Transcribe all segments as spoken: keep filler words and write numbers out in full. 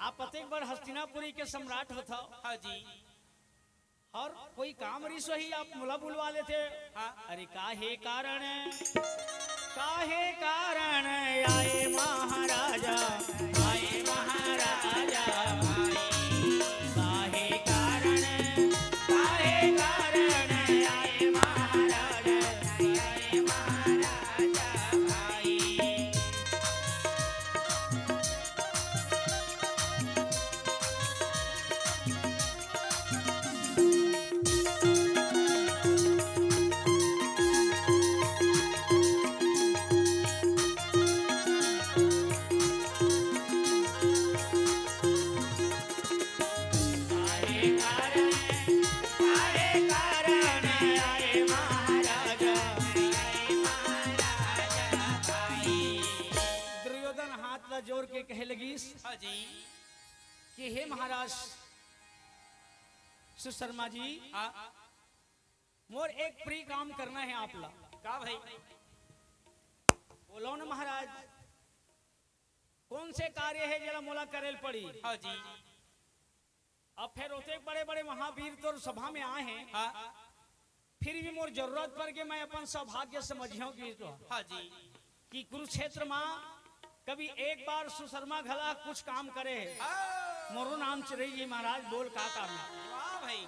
आप अतेक बड़ हस्तिनापुरी के सम्राट होथव। हाँ जी। और कोई काम रिस होही, आप मोला बुलवा लेते। हाँ। अरे काहे कारण, काहे कारण आए महाराजा, आए महाराजा भाई। काहे कारण, काहे कारण आए महाराजा, आए महाराजा भाई। दुर्योधन हाथ ला जोर के कहे लगिस हाँ जी। कि हे महाराज सुशर्मा जी, हाँ। मोर एक प्रिय काम करना हे आप ला। का भाई? बोलो ना महाराज, कौन से कार्य हे जेला मोला करे ल पड़ी? हाँ जी। अब फेर ओतेक बड़े-बड़े महावीर तोर सभा में आए हे, हाँ। फिर भी मोर जरूरत पर के मैं अपन सौभाग्य समझियों कि तो हाँ जी। कि कुरुक्षेत्र मा कभी एक बार सुशर्मा घला कुछ काम करे हे। हाँ। मोरो नाम चिरई जी महाराज, बोल का काम हे? वाह भाई।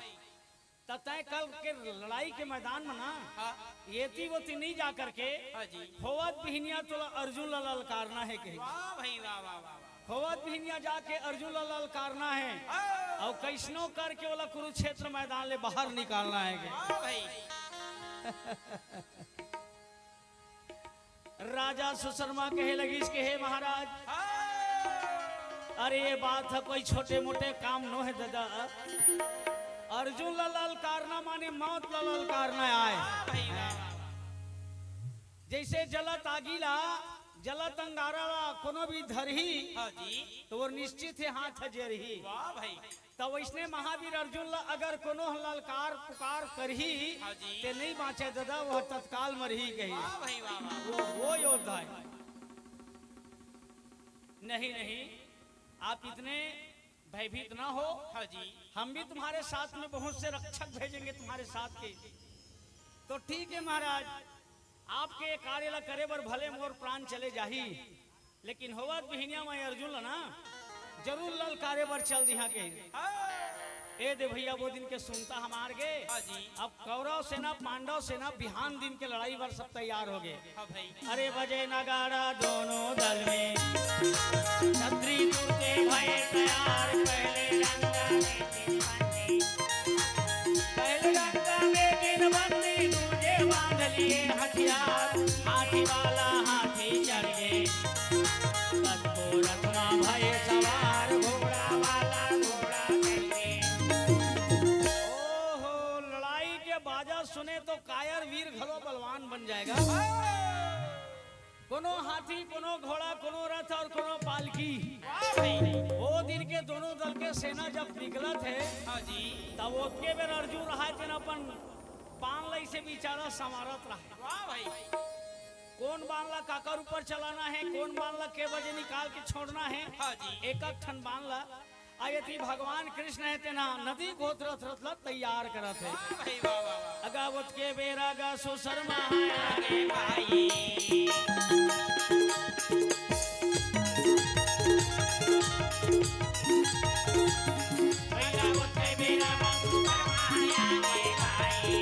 त तय कल के लड़ाई के मैदान में ना हाँ। एती ओती नहीं जा करके हाँ जी। होवत बिहनिया तोला अर्जुन ला ललकारना हे कहे। वाह भाई, वाह, वाह, वाह, वाह। होवत बिहनिया जाके अर्जुन ला ललकारना हे। हाँ। अउ कइसनो करके ओला कुरुक्षेत्र मैदान ले बाहर निकालना हे कहे। वाह भाई। राजा सुशर्मा कहे लगिस कि हे महाराज, हाँ। अरे ये बात हे, कोई छोटे मोटे काम नो हे दादा। अर्जुन ला ललकारना माने मौत ला ललकारना आय। वाह भाई, वाह, वाह, वाह। जइसे जलत आगी ला, जलत अंगारा ला कोनो भी धरही, हाँ जी। त ओर निश्चित हे हाथ ह जरही। वाह भाई। त वइसने महावीर अर्जुन ला अगर कोनो ललकार पुकार करही, हाँ जी। ते नहीं बाँचे दादा, ओह तत्काल मरही कही। वाह भाई, वाह, वाह। वो, वो योद्धा हे। नहीं, नहीं, आप इतने भयभीत ना हो। हाँ जी। हम भी तुम्हारे साथ में बहुत से रक्षक भेजेंगे तुम्हारे साथ के। तो ठीक हे महाराज, आपके ये कार्य ला करे बर भले मोर प्राण चले जाही, लेकिन होवत बिहनिया मैं अर्जुन ला ना जरूर ललकारे बर चल दिहा के। हाँ। ए दे भैया, वो दिन के सुनता हमार गे। हाँ जी। अब कौरव सेना, पांडव सेना बिहान दिन के लड़ाई बर सब तैयार हो गे। हाँ भाई। अरे बजे नगाड़ा दोनों दल में, शत्रु टूटे भए तैयार, पहले लंका में पहले गंगा में दिन बंदी, दूजे बांध लिए हथियार। हाथी वाला हाथी चढ़ गए, रथ को रथना भय सवार, घोड़ा वाला घोड़ा चढ़ गए। ओहो, लड़ाई के बाजा सुने तो कायर वीर घलो बलवान बन जाएगा। कोनो हाथी, कोनो घोड़ा, कोनो रथ और कोनो पालकी। वाह भाई। वो दिन के दोनों दल के सेना जब निकलत हे, हाँ जी। तब ओतके बेर अर्जुन रहा, जेन अपन बाण ला इसे बिचारा संवारत रहा। वाह भाई। कोन बाण ला काकर ऊपर चलाना हे, कोन बाण ला के बजे निकाल के छोड़ना हे, हाँ जी। एक एक ठन बाण ला अउ एती भगवान कृष्ण हे, तेना नदी गोत रथ रथ ला तैयार करत हे। वाह भाई, वाह, वाह, वाह। अगा ओतके बेरा गा सुशर्मा आगे भाई। अगा ओतके बेरा गा सुशर्मा आगे भाई।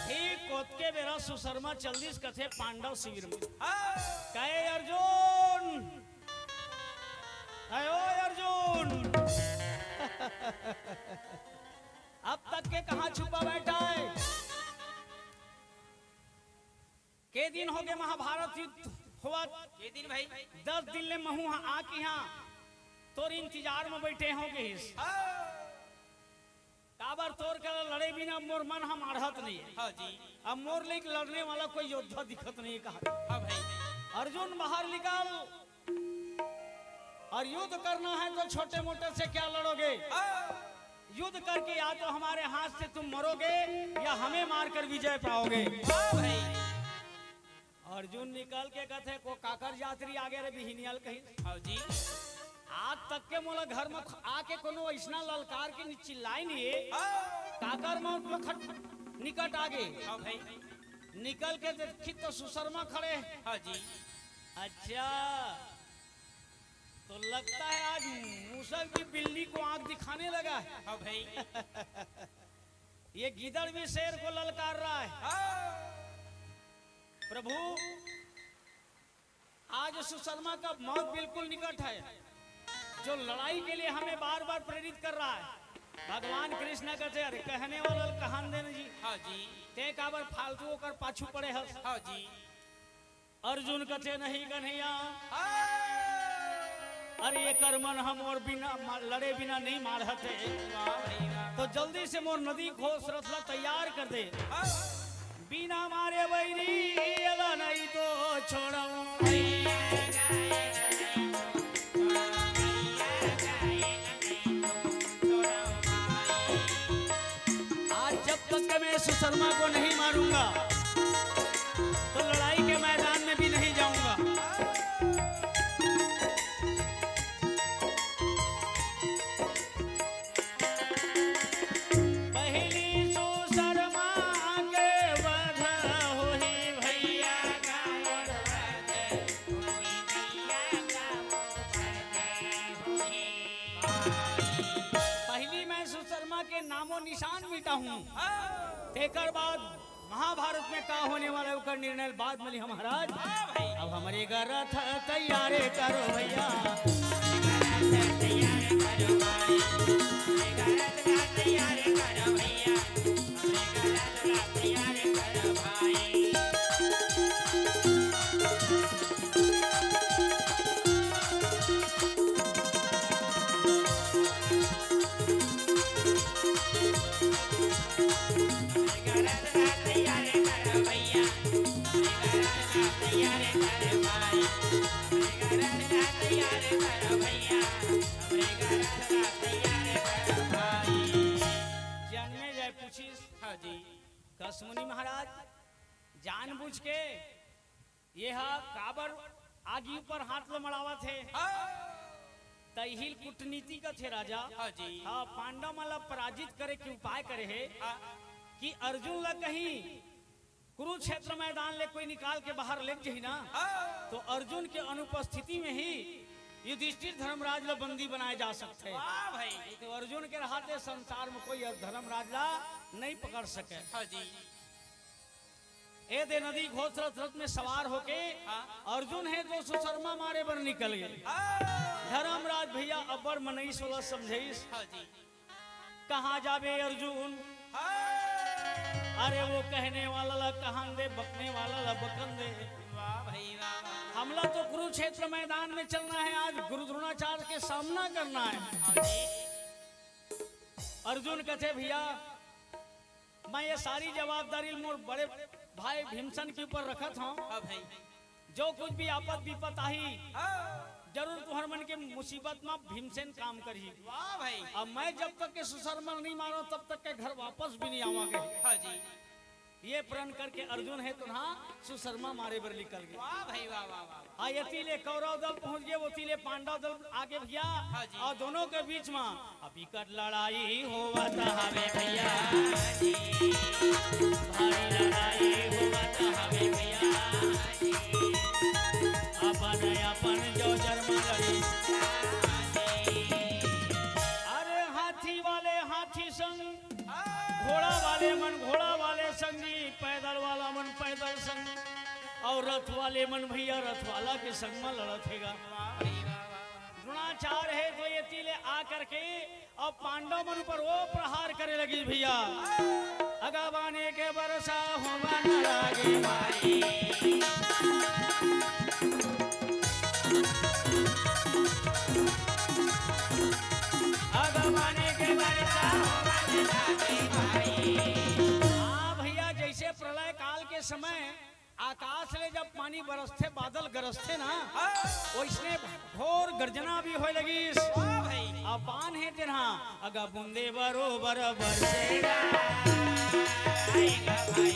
ठीक ओतके बेरा सुशर्मा चल दिस कथे पांडव शिविर में। हाँ। कहे अर्जुन, अयो अर्जुन, अब तक के कहाँ छुपा बैठा है? के दिन हो गे महाभारत युद्ध होवत? के दिन भाई? दस दिन ले महू हा आके हा तोर इंतजार में बैठे हो गे हिस। हाँ। काबर तोर करा लड़े बिना मोर मन हम अड़हत नहीं है। हाँ जी। अब मोर ले लड़ने वाला कोई योद्धा दिखत नहीं है कहा। हाँ भाई। अर्जुन बाहर निकल, और युद्ध करना है तो छोटे मोटे से क्या लड़ोगे? हाँ। युद्ध करके या तो हमारे हाथ से तुम मरोगे या हमें मारकर विजय पाओगे। हाँ भाई। अर्जुन निकल के कथे को काकर जात रही आगे रे बिहिनियल कही। हाँ जी। आज तक के मोला घर म आके कोनो अइसना ललकार के नि-, चिल्लाय नइ हे। हाँ। काकर मौत म खट निकट आगे। हाँ भाई। निकल के देखी तो सुसरमा खड़े हे। हाँ जी। अच्छा, तो लगता है आज मूसक भी बिल्ली को आंख दिखाने लगा है। हाँ भाई। ये गीदड़ भी शेर को ललकार रहा है। हाँ। प्रभु, आज सुसरमा का मौत बिल्कुल निकट है, जो लड़ाई के लिए हमें बार-बार प्रेरित कर रहा है। भगवान कृष्ण कहते, "अरे, कहने वाला ल कहन दे न जी। हाँ जी। ते काबर फालतू ओकर पाछू पड़े हस?" हाँ जी। अर्जुन कहते, "नहीं कन्हैया, हाँ। अरे, एकर मन ह मोर बिना मा-, लड़े बिना नहीं मारत हे। वाह भाई वाह। तो जल्दी से मोर नदी घोष रथ ला तैयार कर दे।" हाँ। बिना मारे बैरी एला नहीं तो छोड़ाऊं। आज जब तक मैं सुसरमा को नहीं मारूंगा, तो लड़ाई के मैदान में भी नहीं जाऊंगा। पहली सुसरमा के वध होही भैया। पहली मैं सुसरमा के नामो निशान मिटाहूं। तेकर बाद महाभारत में का होने वाला है, ओकर निर्णय बाद में लिहा महाराज। हाँ भाई। अब हमरे घर रथ तैयार करो भैया। जनमे जाय पूछिस, हाँ जी। कस मुनि महाराज, जानबूझ के ये हा काबर आगी ऊपर हाथ ल मड़ावत हे? हाँ। त इही ल कूटनीति कथे राजा। हाँ जी। हाँ, पांडव मन ला पराजित करे के उपाय करे हे हाँ। कि अर्जुन ला कहीं कुरुक्षेत्र मैदान ले कोई निकाल के बाहर लेग जही ना, हाँ। तो अर्जुन के अनुपस्थिति में ही युधिष्ठिर धर्मराज ला बंदी बनाए जा सकथे। वाह भाई। तो अर्जुन के रहते संसार में कोई धर्मराज ला नहीं पकड़ सके। हाँ जी। ए दे नदी घोष रथ, रथ में सवार होके हाँ। अर्जुन हे तो सुसरमा मारे बर निकल गे। हाँ। धर्मराज भैया अब्बड़ मनई सोला समझाइस। हाँ जी। कहाँ जाबे अर्जुन? हाँ। अरे वो कहने वाला ला कहन दे, बकने वाला ला बकन दे। वाह भाई वाह, वाह। हमला तो कुरुक्षेत्र मैदान में चलना है, आज गुरु द्रोणाचार्य के सामना करना है। हाँ जी। अर्जुन कथे, भैया, मैं ये सारी जवाबदारी मोर बड़े भाई भीमसेन के ऊपर रखत हूँ। हाँ भाई। जो कुछ भी आपत विपत आही, हाँ। जरूर तुहर मन के मुसीबत में भीमसेन काम करही। वाह भाई। अब मैं जब तक के सुसरमा नहीं मारो, तब तक के घर वापस भी नहीं आवांगे। हाँ जी। ये प्रण करके अर्जुन हे तो ना सुसरमा मारे बर निकल गे। वाह भाई, वाह, वाह, वाह। आ, एती ले कौरव दल पहुंच गे, ओती ले पांडव दल आगे भैया। हाँ जी। अउ दोनों के बीच म अब बिकट लड़ाई होवत हवे भैया। भारी लड़ाई होवत हवे भैया। अपन अपन जो जर म लड़ी। अरे हाथी वाले हाथी संग, घोड़ा वाले मन घोड़ा वाले संगी, पैदल वाला मन पैदल संग, अउ रथ वाले मन भैया रथ वाला के संग म लड़त हे गा। द्रोणाचार्य हे तो एती ले आ करके अउ पांडव मन ऊपर ओ प्रहार करे लगिस भैया। अगा बाने के बरसा होवन लागे भाई। अगा बाने के बरसा होवन लागे भाई। हाँ भैया, जैसे प्रलय काल के समय आकाश ले जब पानी बरसथे, बादल गरजथे ना, हाँ। वैसने घोर गर्जना भी होय लगिस। वाह भाई। अब बान हे तेन हा, अगा बूंदे बरोबर बरसेगा। आएगा भाई।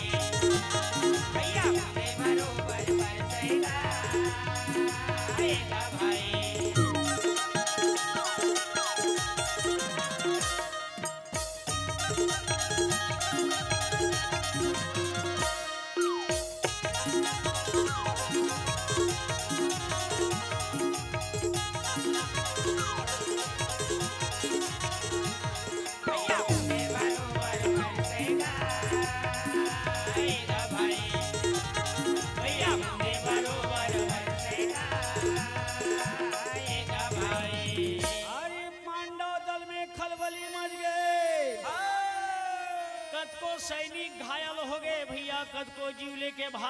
भैया, बूंदे बरोबर बरसेगा। आएगा भाई।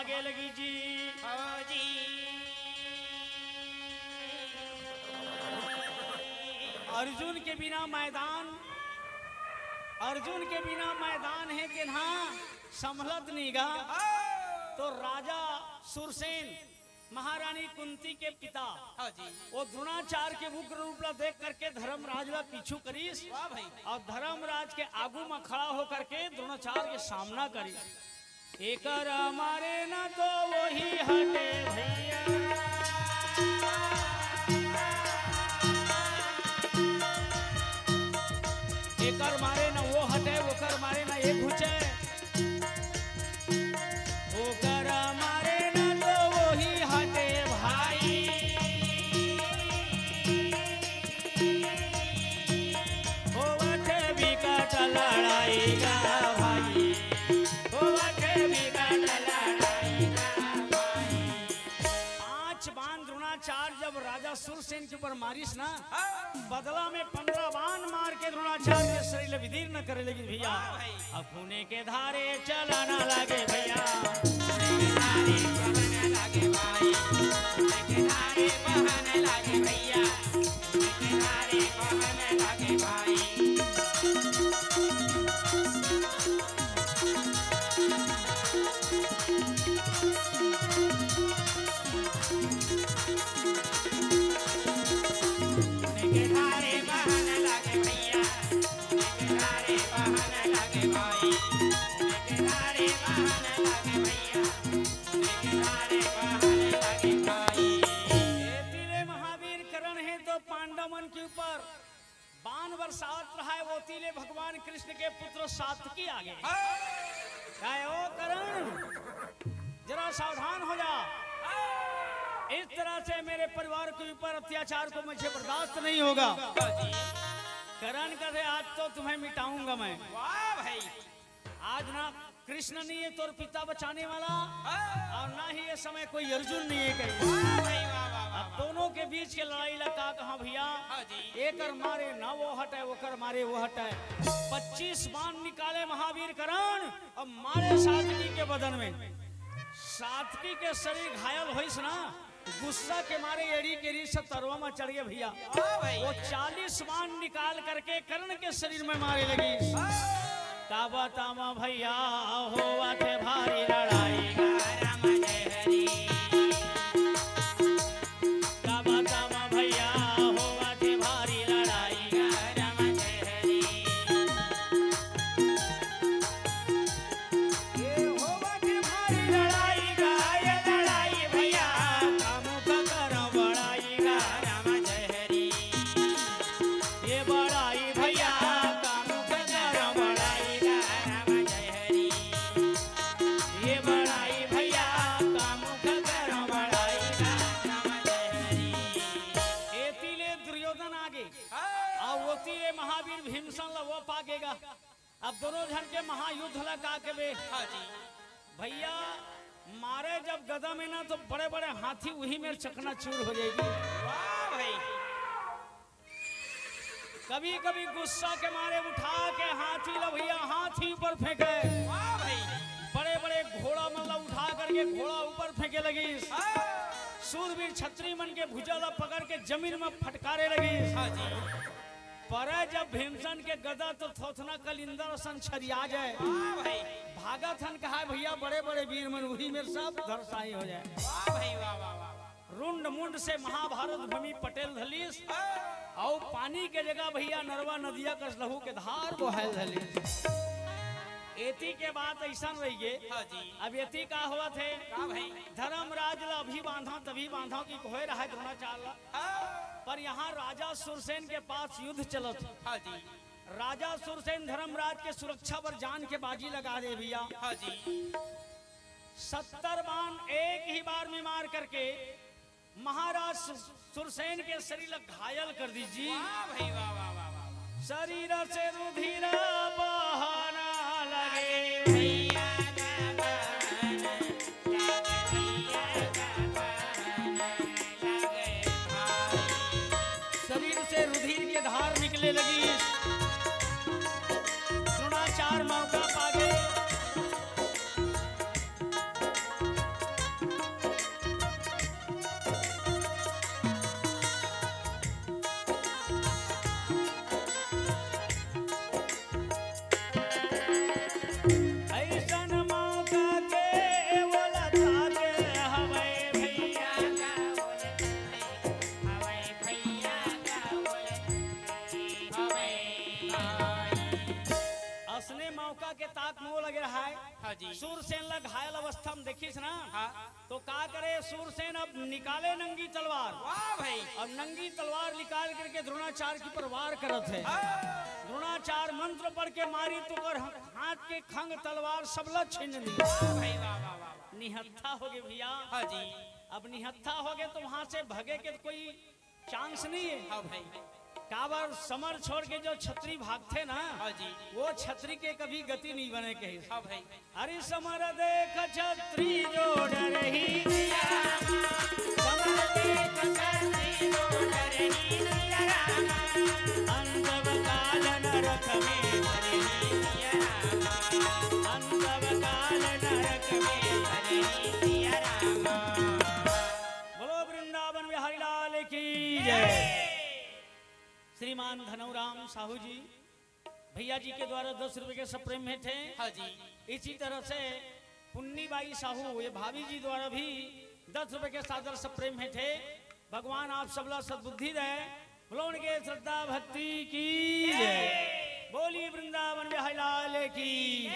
आगे लगी जी। हाँ जी। अर्जुन के बिना मैदान, अर्जुन के बिना मैदान हे के ना संभलत नहीं गा। हाँ। तो राजा सुरसेन, महारानी कुंती के पिता, हाँ जी। वो द्रोणाचार्य के उग्र रूप ला देख करके धर्मराज ला पीछू करिस। वाह भाई। और धर्मराज के आगू में खड़ा होकर के द्रोणाचार्य के सामना करिस। एकर मारे ना तो वही हटे भैया, एकर मारे ना वो हटे, ओकर मारे ना ये घुचे, ओकर मारे ना तो वही हटे भाई। होवत बिकट लड़ाई गा भाई, होवत बिकट लड़ाई गा भाई। पांच बाण द्रोणाचार्य जब राजा सुरसेन के ऊपर मारिस ना, हाँ। बदला में पंद्रह बाण मार के द्रोणाचार्य के शरीर ला विदीर्ण करे लगी भैया। वाह भाई। अब खूने के धारे चलना लगे भैया, खूने के धारे बहने लगे भाई, खूने के धारे बहने लगे भैया, खूने के धारे बहने लगे भाई। खूने के धारे बहने लगे भैया, खूने के धारे बहने लगे भाई, खूने के धारे बहने लगे भैया, खूने के धारे बहने लगे भाई। ए तिले महावीर करण हे तो पांडव मन के ऊपर बाण बरसात रहा है, ओती ले भगवान कृष्ण के पुत्र सातकी आगे। हाँ। कहे, "ओ करण, जरा सावधान हो जा। हाँ। इस तरह से मेरे परिवार के ऊपर अत्याचार को मुझे बर्दाश्त नहीं होगा।" हाँ जी। करण कहे, "आज तो तुम्हें मिटाऊंगा मैं।" वाह भाई। आज ना कृष्ण नहीं है तोर पिता बचाने वाला, हाँ। और ना ही ये समय कोई अर्जुन नहीं है कहीं। वाह भाई, वाह, वाह, वाह, अब वाह। दोनों के बीच के लड़ाई ला का कहा भैया, हाँ जी। एकर मारे ना वो हटे, ओकर मारे वो हटे। पच्चीस बाण निकाले महावीर करण, अब मारे सातकी के बदन में। सातकी के शरीर घायल होइस ना, गुस्सा के मारे एड़ी के रीस तरवा में चढ़ गए भैया। हाँ भाई। वो चालीस बाण निकाल करके कर्ण के शरीर में मारे लगी। हाँ। का बतावा भैया, होवत हे भारी लड़ाई गा राम जय हरी। का बतावा भैया, होवत हे भारी लड़ाई गा राम जय हरी। ये होवत भारी लड़ाई गा, ये लड़ाई भैया, कामू का कर बड़ाई गा राम जय हरी। ये बड़ाई भैया, कामू का कर बड़ाई गा राम जय हरी। ये बड़ाई भैया, कामू का कर बड़ाई गा राम जय हरी। एती ले दुर्योधन आगे, हाँ। अउ ओती ले महावीर भीमसेन ला वो पागेगा। अब दोनों झन के महायुद्ध ला का केबे? हाँ जी। भैया, मारे जब गदा में ना तो बड़े-बड़े हाथी उही में चकनाचूर हो जाएगी। वाह भाई। कभी-कभी गुस्सा के मारे उठा के हाथी ला भैया हाथी ऊपर फेंके। वाह भाई। बड़े-बड़े घोड़ा मन ला उठा करके घोड़ा ऊपर फेंके लगिस। हाँ। सूरवीर छत्री मन के भुजा ला पकड़ के जमीन में फटकारे लगिस। हाँ जी। परे जब भीमसेन के गदा तो थोथना कलिंदर असन छरिया जाए। हाँ भाई। भागत हन कहा भैया बड़े बड़े वीर मन उही मेर सब धरसाई हो जाए। वाह भाई, वाह, वाह, वाह, वाह। रुंड मुंड से महाभारत भूमि पटेल धलिस। हाँ। अउ पानी के जगह भैया नरवा नदिया कस लहू के धार बोहायल धलिस। एती के बात अइसन रहिगे। हाँ जी। अब एती का होवत हे? का भाई? धर्मराज ला अभी बांधा तभी बांधा कि कोहे रहा द्रोणाचार्य ला। हाँ। पर यहाँ राजा सुरसेन के पास युद्ध चलत हे। हाँ जी। राजा सुरसेन धर्मराज के सुरक्षा बर जान के बाजी लगा दे भैया। हाँ जी। सत्तर बाण एक ही बार में मार करके महाराज सु-, सुरसेन के शरीर ला घायल कर दीजिए। वाह भाई, वाह, वाह, वाह, वाह, वाह। शरीर से रुधिर बहना लगे। भैया का बहन शरीर से रुधिर के धार निकले लगी। द्रोणाचार्य मौका पागे। हाँ जी। सूरसेन ला घायल अवस्था में देखिस ना, हाँ। तो का करे सूरसेन, अब निकाले नंगी तलवार। वाह भाई। अब नंगी तलवार निकाल करके द्रोणाचार्य के ऊपर वार करत हे। हाँ। द्रोणाचार्य मंत्र पढ़ के मारी तो ओकर ह-, हाथ के खंग तलवार सबला छीन ली। वाह भाई, वाह, वाह, वाह, वाह। निहत्था हो गे भैया। हाँ जी। अब निहत्था हो गे तो वहां से भगे के कोई chance नहीं है। हाँ भाई। काबर समर छोड़ के जो छत्री भागथे ना, हाँ जी। वो छत्री के कभी गति नहीं बने कहे। हाँ भाई। हरि समर देख छत्री जो डरही, समर देख छत्री जो डरही, अंधव काल नरक में हरही, अंधव काल नरक में हरही। बोलो वृंदावन बिहारी लाल की जय। श्रीमान धनौराम साहू जी, भैया जी के द्वारा दस रुपए के सप्रेम भेंट हे। हाँ जी। इसी तरह से पुन्नी बाई साहू, ये भाभी जी द्वारा भी दस रुपए के सादर सप्रेम भेंट हे। भगवान आप सबला सद्बुद्धि दे। बोलो उनके श्रद्धा भक्ति की जय। बोली वृंदावन बिहारी लाल की।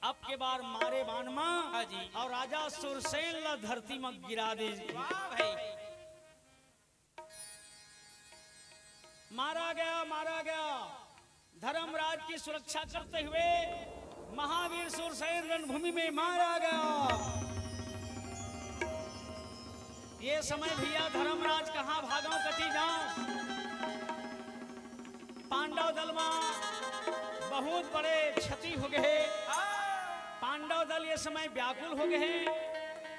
अब के बार मारे बान मा, हाँ जी। और राजा सुरसेन ला धरती में गिरा दे। वाह भाई। मारा गया, मारा गया। धर्मराज की सुरक्षा करते हुए महावीर सुरसेन रणभूमि में मारा गया। ये समय भैया धर्मराज कहाँ भागव कती जाव। पांडव दल मा बहुत बड़े क्षति हो गए। पांडव दल ये समय व्याकुल हो गए हैं।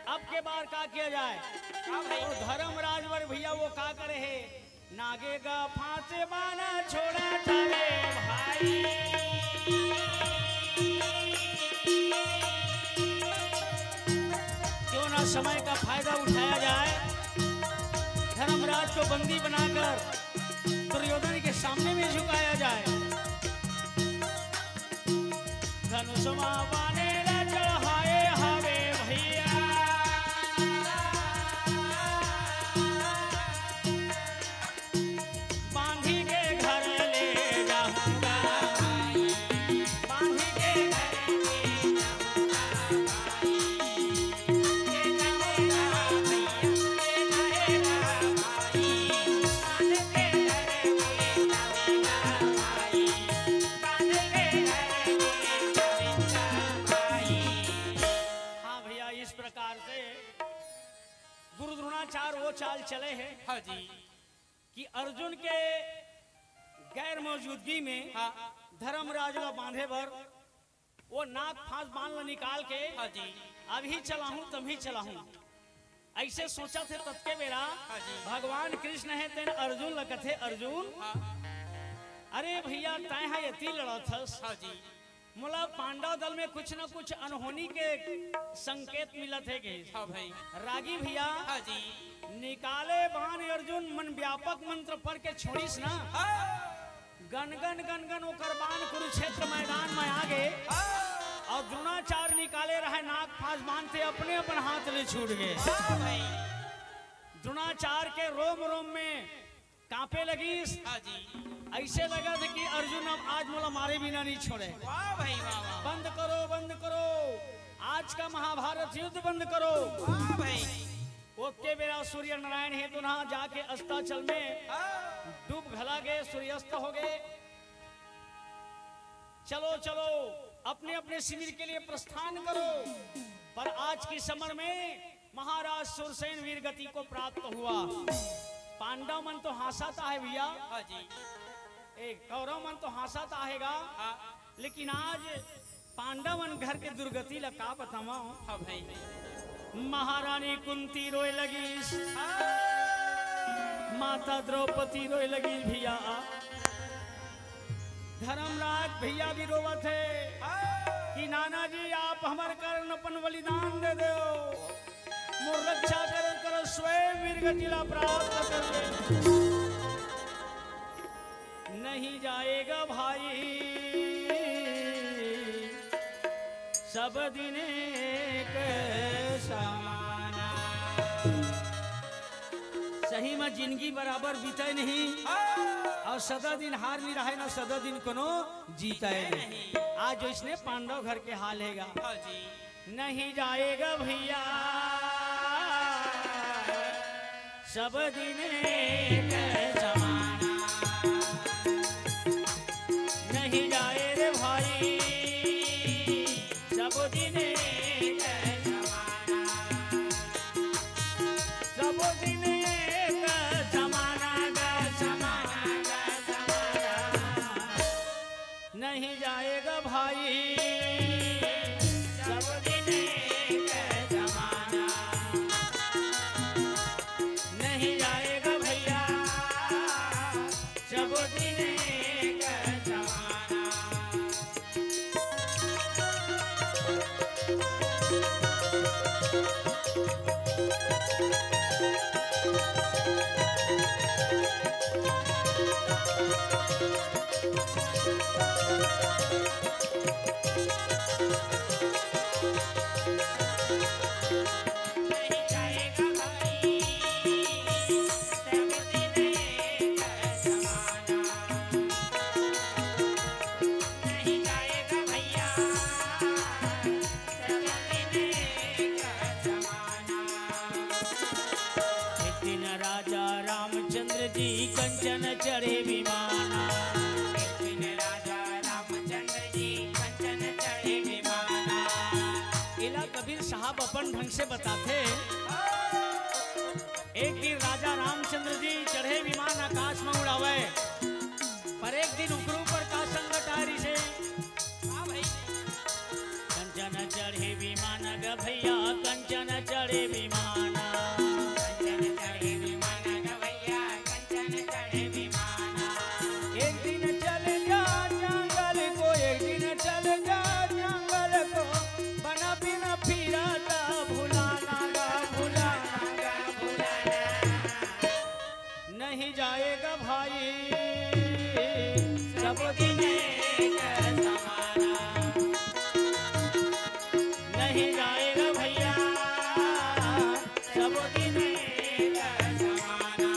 अब के बार का किया जाए? हाँ भाई। और धर्मराज बर भैया वो का करे हे? नागे का फांसे बाना छोड़ा था रे भाई। क्यों ना समय का फायदा उठाया जाए, धर्मराज को बंदी बनाकर दुर्योधन के सामने में झुकाया जाए। धनुष मा बाने ला चढ़ाए हवे भैया। बांधी के घर ले जाऊंगा। बांधी के घर ले जाऊंगा। हाँ भैया, इस प्रकार से गुरु द्रोणाचार्य वो चाल चले हैं, हाँ जी। कि अर्जुन के गैर मौजूदगी में, हाँ। धर्मराज ला बांधे बर वो नाग फांस बांध ला निकाल के, हाँ जी। अभी चलाहूं, तभी चलाहूं, ऐसे सोचथे ततके बेरा, हाँ जी। भगवान कृष्ण हे तेन अर्जुन ला कथे, अर्जुन, हाँ। अरे भैया, तैं हा एती लड़त हस, हाँ जी। मोला पांडव दल में कुछ न कुछ अनहोनी के संकेत मिलत हे गे। हाँ भाई। रागी भैया, हाँ जी। निकाले बाण अर्जुन मन व्यापक मंत्र पढ़ के छोड़िस ना। हाँ। गन गन गन गन ओकर बाण कुरुक्षेत्र मैदान में आ गे। हाँ। और द्रोणाचार्य निकाले रहे नाग फांस बांध ते अपने अपन हाथ ले छूट गे। हाँ भाई। द्रोणाचार्य के रोम रोम में कांपे लगिस। हाँ जी। ऐसे लगथे कि अर्जुन अब आज मोला मारे बिना नहीं छोड़े। वाह भाई, वाह, वाह। बंद करो, बंद करो, आज का महाभारत युद्ध बंद करो। वाह भाई। ओतके बेरा सूर्य नारायण हे तो ना जाके अस्ताचल में हाँ। डूब घला गे, सूर्यास्त हो गे। चलो, चलो, अपने अपने शिविर के लिए प्रस्थान करो। पर आज की समर में महाराज सुरसेन वीर गति को प्राप्त हुआ। पांडव मन तो हाँसत आहे भैया, हाँ जी। ए, कौरव मन तो हाँसत आहे गा, हाँ। लेकिन आज पांडव मन घर के दुर्गति ला का बतावंव। हाँ भाई। महारानी कुंती रोए लगिस, हाँ। माता द्रौपदी रोए लगिस भैया। धर्मराज भैया भी रोवत हे हाँ। कि नाना जी, आप हमर कारण अपन बलिदान दे दो, मोर रक्षा कर, कर स्वयं वीर गति ला प्राप्त कर ले। नहीं जाएगा भाई, सब दिन एक समाना। सही म जिनगी बराबर बीतय नहीं, हाँ। अउ सदा दिन हार नइ रहय ना, सदा दिन कोनो जीतय नहीं। नहीं। आज ओइसने पांडव घर के हाल हे गा। हाँ जी। नहीं जाय गा भइया, सब दिन एक जमाना। नहीं जाय रे भाई, सब दिन एक जमाना। सब दिन एक जमाना गा, जमाना गा, जमाना। नहीं जाय गा भाई, सब दिन एक जमाना। नहीं जाय गा भइया, सब दिन एक जमाना। एक दिन राजा रामचंद्र जी कंचन चढ़े विमाना। एक दिन राजा रामचंद्र जी कंचन चढ़े विमाना। एला कबीर साहब अपन ढंग से बताथे। एक दिन राजा रामचंद्र जी चढ़े विमान आकाश में उड़ावे, पर एक दिन उकरू पर का संकट आ रहिसे। हाँ भाई। कंचन चढ़े विमान ग भइया, कंचन चढ़े विमान। कंचन चढ़े विमान ग भइया, कंचन चढ़े विमान। एक दिन चल जा जंगल को, एक दिन चल जा जंगल को, बना बिना फिरा था भुलाना गा, भुलाना गा, भुलाना। नहीं जाय गा भाई, सब दिन एक जमाना। नहीं जाय गा भइया, सब दिन एक जमाना।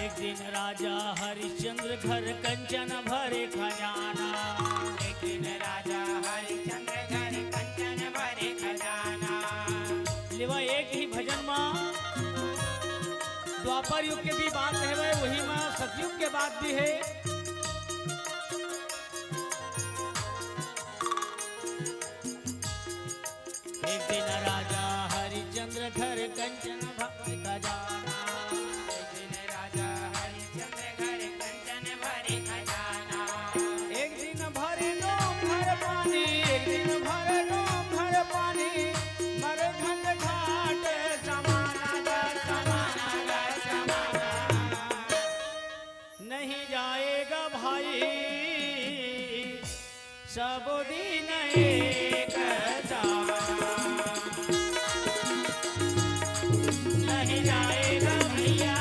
एक दिन राजा हरिश्चंद्र घर कंचन भरे खजाना। एक दिन राजा हरिश्चंद्र घर कंचन भरे खजाना। लेवा एक ही भजन मा द्वापर युग के भी बात हे, वही मा सतयुग के बात भी हे। एक दिन राजा हरिश्चंद्र घर कंचन भरे खजाना। एक दिन राजा हरिश्चंद्र घर कंचन भरे खजाना। एक दिन भरे नोम भर पानी, एक दिन भरे नोम भर पानी, मरघट घाट समाना गा, समाना गा, समाना। नहीं जाय गा भाई, सब दिन एक जमाना। नहीं जाय गा भइया,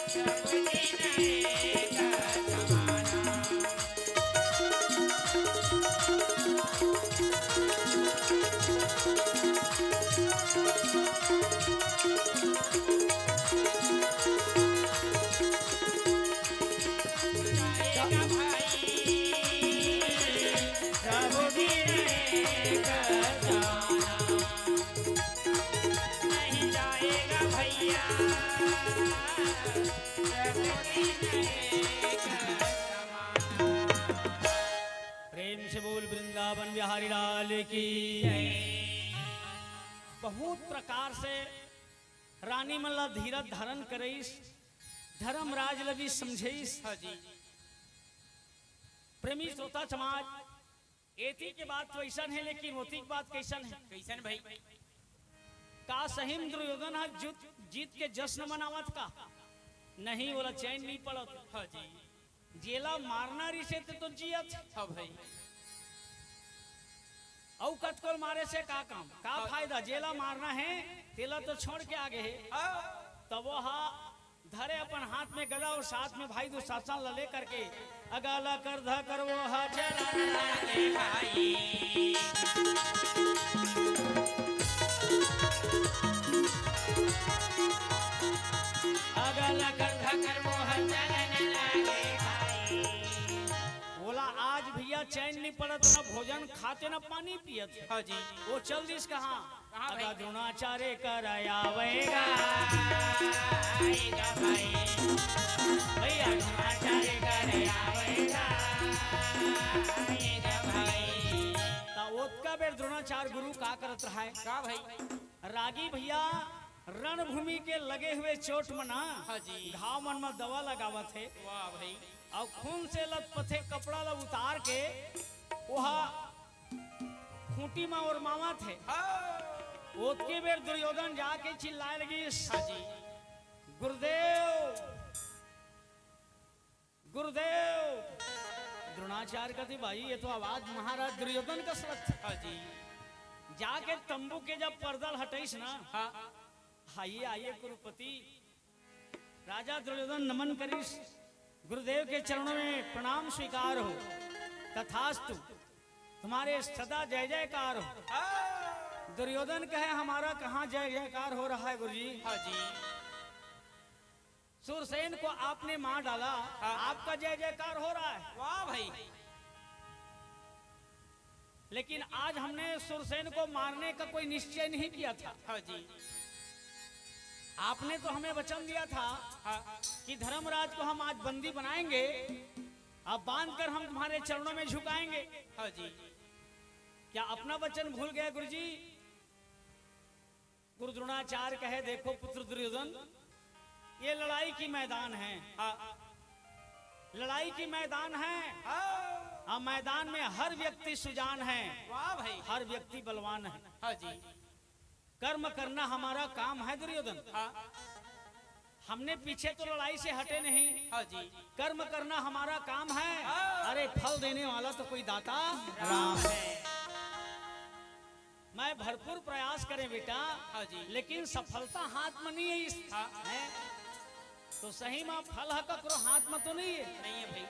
सब दिन एक जमाना। प्रेम से बोल वृंदावन बिहारी लाल की। बहुत प्रकार से रानी मन ला धीरज धारण करइस, धर्मराज ला भी समझइस। हाँ जी। प्रेमी श्रोता समाज, एती के बात तो अइसन हे, लेकिन ओती के बात कइसन हे? कइसन भाई? का सही म दुर्योधन ह जीत, जीत के जश्न मनावत का? नहीं, ओला चैन नहीं पड़त। हाँ जी। जेला मारना रिसे ते तो जियत। हाँ भाई। अउ कतको ल मारे से का काम, का हाँ। फायदा? जेला मारना हे, तेला तो छोड़ के आगे हे। हाँ। तब वो हा धरे अपन हाथ में गदा अउ साथ में भाई दुशासन ला लेकर के अगला कर ध कर वो हा चरण लागे भाई। अगला कर ध कर वो हा चरण लागे भाई। ओला आज भैया चैन नहीं पड़त, ना भोजन खाते ना पानी पियत। हाँ जी। वो चल दिस कहाँ? कहाँ भाई? अगा द्रोणाचार्य कर आवेगा। आएगा भाई। भैया द्रोणाचार्य कर आवेगा। आएगा भाई। त ओतका बेर द्रोणाचार्य गुरु का करत रहा हे? का भाई? रागी भैया रणभूमि के लगे हुए चोट म ना, हाँ जी। घाव मन म दवा लगावत हे। वाह भाई। अउ खून से लथपथे कपड़ा ला उतार के ओहा खूंटी म ओरमावत हे। हाँ। ओतके बेर दुर्योधन जाके चिल्लाए लगिस, हाँ जी। गुरुदेव, गुरुदेव। द्रोणाचार्य कथे, भाई, ये तो आवाज महाराज दुर्योधन कस लगथे। हाँ जी। जाके तंबू के जब पर्दा ल हटइस ना, हाँ। आइए, आइए कुरुपति। राजा दुर्योधन नमन करिस, गुरुदेव के चरणों में प्रणाम स्वीकार हो। तथास्तु, तुम्हारे सदा जय जयकार हो। हाँ। दुर्योधन कहे, हमारा कहाँ जय जयकार हो रहा है गुरुजी? हाँ जी। सूरसेन को आपने मार डाला, हाँ। आपका जय जयकार हो रहा है। वाह भाई। लेकिन आज हमने सूरसेन को मारने का कोई निश्चय नहीं किया था। हाँ जी। आपने तो हमें वचन दिया था हाँ। कि धर्मराज को हम आज बंदी बनाएंगे, अब बांध कर हम तुम्हारे चरणों में झुकाएंगे। हाँ जी। क्या अपना वचन भूल गए गुरुजी? गुरु द्रोणाचार्य कहे, देखो पुत्र दुर्योधन, ये लड़ाई की मैदान है। हाँ। लड़ाई की मैदान है। हाँ। हाँ, मैदान में हर व्यक्ति सुजान है। वाह भाई। हर व्यक्ति बलवान है। हाँ जी। कर्म करना हमारा काम है दुर्योधन। हाँ। हमने पीछे तो लड़ाई से हटे नहीं। हाँ जी। कर्म करना हमारा काम है। हाँ। अरे, फल देने वाला तो कोई दाता राम है। मैं भरपूर प्रयास करें बेटा, हाँ जी। लेकिन सफलता हाथ में नहीं है इस, हाँ। है? तो सही में फल ह ककरो हाथ में तो नहीं है। नहीं है भाई।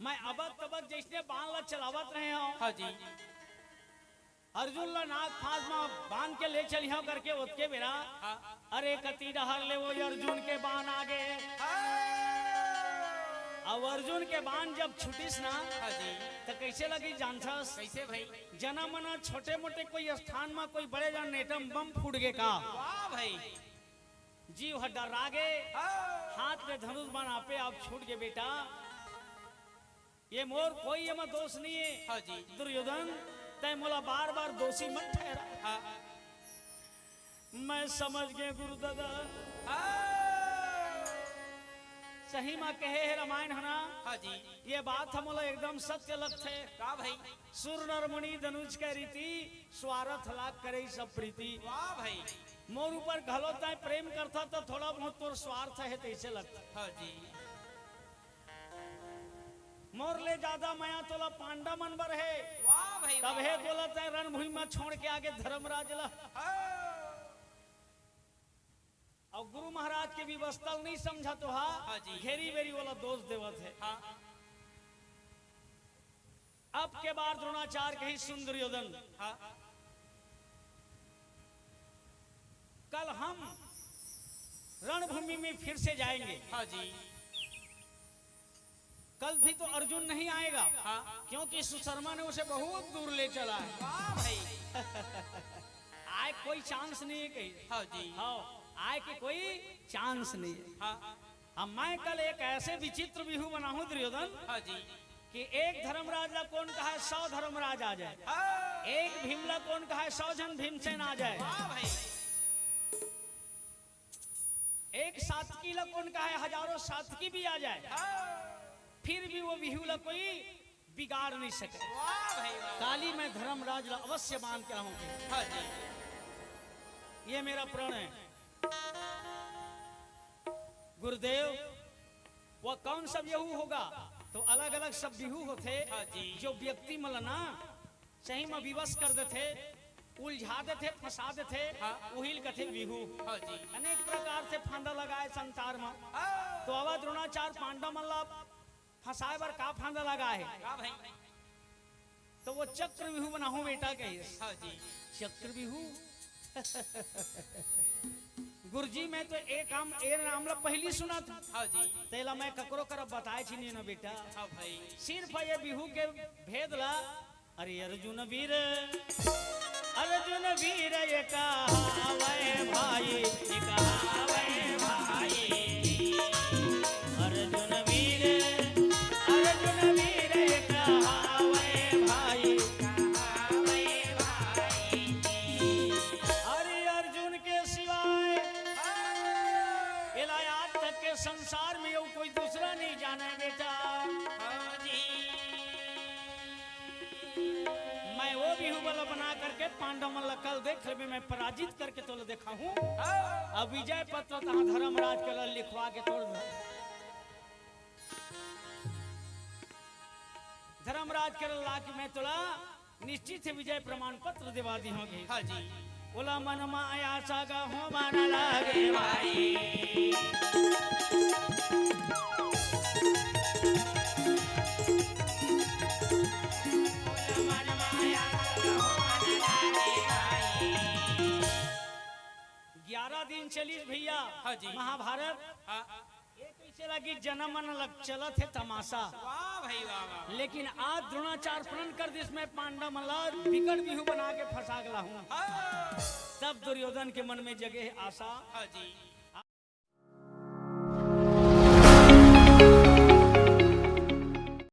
मैं अबक तबक जइसने बाण ला चलावत रहे हंव। हाँ जी। अर्जुन ला नाग फांस म बांध के ले चलिहंव करके ओतके बेरा, हाँ। अरे कती डहर ले वो अर्जुन के बाण आगे। हाँ। अब अर्जुन के बाण जब छुटिस ना, हाँ जी। त कइसे लगिस जानथस? कइसे भाई? जना मना छोटे मोटे कोई स्थान म कोई बड़े जान एटम बम फूट गे का? वाह भाई। जीव ह डर्रा गे, हाँ। हाथ ले धनुष बाण आपे आप छूट गे बेटा। ये मोर कोई एमा दोष नहीं है। हाँ जी। दुर्योधन, तैं मोला बार बार दोषी मत ठहरा। हाँ। मैं समझ गे गुरु दादा। हाँ। सही म कहे हे रामायण ह ना। हाँ जी। ये बात ह मोला एकदम सत्य लगथे। का भाई? सुर नर मुनि दनुज के रीति, स्वारथ लाग करे सब प्रीति। वाह भाई। मोर ऊपर घलो तैं प्रेम करथा त थोड़ा बहुत तोर स्वार्थ हे तइसे लगथे। हाँ जी। मोर ले ज्यादा मया तोला पांडा मन बर हे। वाह भाई, तब वाह। हे तोला तैं रणभूमि म छोड़ के आगे धर्मराज ला। हाँ। अउ गुरु महाराज के विवशता ल नहीं समझा तो हा, हाँ जी। घेरी बेरी वाला दोष देवत हे। हाँ। अब के बार द्रोणाचार्य कही, सुन दुर्योधन, हाँ। कल हम रणभूमि में फिर से जाएंगे। हाँ जी। कल भी तो अर्जुन नहीं आएगा, हाँ। क्योंकि सुशर्मा ने उसे बहुत दूर ले चला है। वाह भाई। आए कोई चांस नहीं है कहीं। हाँ जी। हाँ, आए के कोई चांस नहीं है। हाँ। अब मैं कल एक ऐसे विचित्र बिहू बनाहूं दुर्योधन, हाँ जी। कि एक धर्मराज ला कोन कहा है, सौ धर्मराज आ जाए। हाँ। एक भीम ला कोन कहा है, सौ झन भीमसेन आ जाए। वाह भाई। एक सातकी ला कोन कहा है, हजारों सातकी भी आ जाए। हाँ। फिर भी वो बिहू ला कोई बिगाड़ नहीं सके। वाह भाई वाह। काली मैं धर्मराज ला अवश्य बांध के रहूंगी। हाँ जी। ये मेरा प्रण है। गुरुदेव, वो कौन सा बिहू होगा? तो अलग-अलग सब बिहू होथे, हाँ जी। जो व्यक्ति मन ला ना सही में विवश कर देथे, उलझा देथे, फंसा देथे, हाँ। उही ल कथे बिहू। हाँ जी। अनेक प्रकार से फांदा लगाए संसार में। हाँ। तो आवा द्रोणाचार्य पांडव मन ला फंसाए बर का फांदा लगाए हे? का भाई? तो वो चक्रव्यूह बनाहूं बेटा कहिस। हाँ जी। चक्रव्यूह? गुरुजी, मैं तो ए काम, ए नाम ला पहिली सुनत हंव। हाँ जी। तेला मैं ककरो करा बताए च नइ हंव बेटा। हाँ भाई। सिर्फ ये बिहू के भेद ला, अरे अर्जुन वीर, अर्जुन वीर ये कहावे भाई, ये कहावे भाई। अर्जुन वीर, अर्जुन वीर ये कहावे भाई, कहावे भाई। अरे अर्जुन के सिवाय एला आज तक के संसार में अउ कोई दूसरा नहीं जाने बेटा। हाँ जी। मैं वो बिहू वाला बना करके पांडव मन ला कल देख लेबे, मैं पराजित करके तोला देखाहूं। हाँ। अब विजय पत्र तहां धर्मराज के ला लिखवा के तोर धर्मराज के ला लाके मैं तोला निश्चित से विजय प्रमाण पत्र देवा दिहूं। हाँ जी। ओला मन माया सगा हो मन लागे भाई। ग्यारह दिन चलिस भैया। हाँ जी। महाभारत। हाँ। ये कइसे लगिस, जनम मन लग चलत हे तमाशा। वाह भाई वाह, वाह। लेकिन आज द्रोणाचार्य प्रण कर दिस, मैं पांडव मन ला बिकट बिहू बना के फंसा के लाहूं। हाँ। तब दुर्योधन के मन में जगे हे आशा। हाँ जी।